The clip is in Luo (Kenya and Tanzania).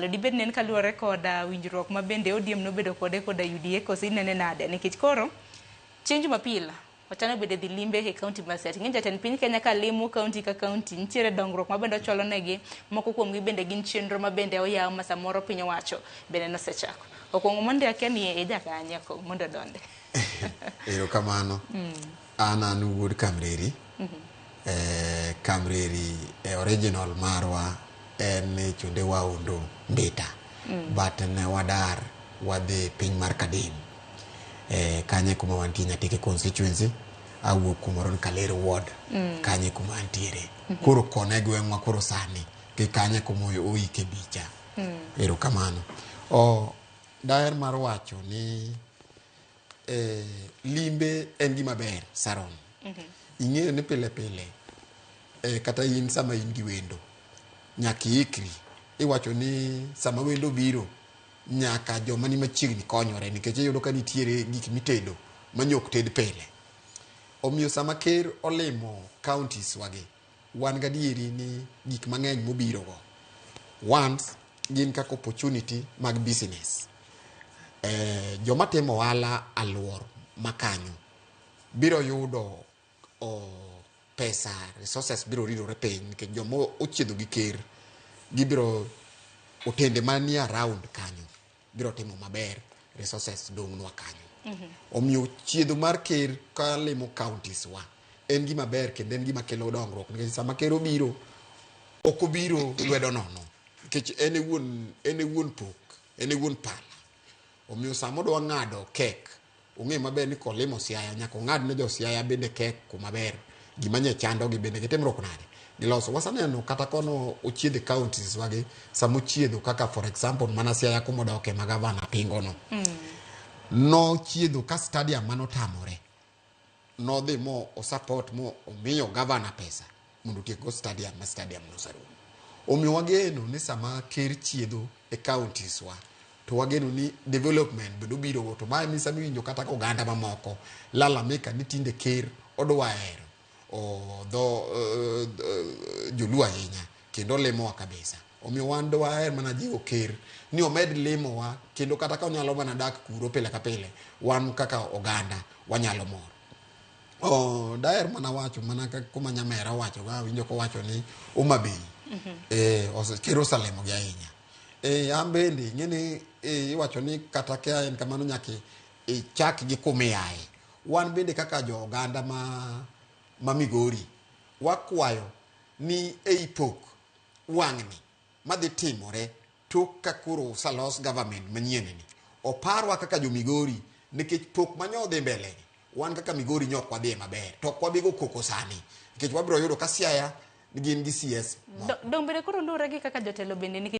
Dibed ni en kaluwore koda winjruok ma bende ODM nobedo kode koda UDA koso inene nade? Nikech koro chieng' Jumapil wachano bende dhi limbe e kaunti ma Siaya. Ing'e jatend piny Kenya ka limo kaunti ka kaunti nitiere dongruok ma bende ochwalo negi moko kuomgi bende gin chenro ma bende oyaw ma samoro piny owacho bende nosechako. Okuongo mondo akia ni e jakanye mondo odonde. Erokamano. An wuod Kamreri. Kamreri e original marwa en chonde Waondo Mbita. But ne wadar wadhi piny mar Kadim. Kanye kuma wantie Nyatike constituency. Awuok kumoro ni Kaler ward. Kanye kuma antiere. Koro kona e gweng'wa koro sani. Gi kanye kuma oike bicha. Erokamano. Daher mar wacho ni limbe en gima ber Saron. Ing'eyo ni pile pile kata in sama in gi wendo nyaka iikri. Iwacho ni sama wendo biro nyaka joma ni machiegni konyore nikech iyudo ka nitiere gik mitedo manyok ted pile. Omiyo sama ker olimo counties wagi, wan gadieri ni gik mang'eny mobiro go. Once gin kaka opportunity mag business. Joma timo ohala aluor makanyo biro yudo pesa, resources biro ridore piny nikech joma ochiedho gi ker gibiro otende manie around kanyo biro timo maber, resources dong'nwa kanyo. Omiyo chiedho mar ker kalimo counties wa en gima ber kendo en gima kelo dongruok nikech sama ker obiro ok obiro lwedo nono nikech en e wuon pok, en e wuon pala. Omiyo sama odwa ng'ado kek ong'e maber ni kolimo Siaya nyaka ong'ad ne jo Siaya bende kek kuma ber. Gima nye chandogi bende gitimruok nade? Giloso. Waseneno kata kono ochiedhe counties wagi sama ochiedho kaka for example mana Siaya kuma odoke ma gavana pingo no. Nochiedho ka stadium manotamore. Nodhi mo osupport mo omiyo gavana pesa mondo otiek go stadium ma stadium noserumo. Omiyo wageno ni sama ker chiedho e counties wa to wageno ni development bende obiro go to mae mi sama iwinjo kata ka oganda mamoko lalamika ni tinde ker odwa hero dho joluo ahinya kendo olimowa kabisa. Omiyo wan dwaher mana jiwo ker ni omed limowa kendo kata ka onyalo mana dak kuro pile ka pile wan kaka oganda wanyalo mor. Daher mana wacho mana kuma nyamera owacho ga awinjo kowacho ni Homa Bay. Ker oselimogi ahinya. An bende ing'e ni iwacho ni kata ka en kamano nyaka ichak gi kuma iaye. Wan bende kaka jo oganda ma Migori wakwayo ni ei pok wang'ni madhi timore tok ka koro oselos government manyien ni oparwa kaka jo Migori nikech pok manyo dhi mbele ni wan kaka Migori nyok wadhiye maber to ok wabi go koko sani nikech wabiro yudo ka Siaya gin gi CS moko. Dong bende koro luwore gi kaka jotelo bende nikech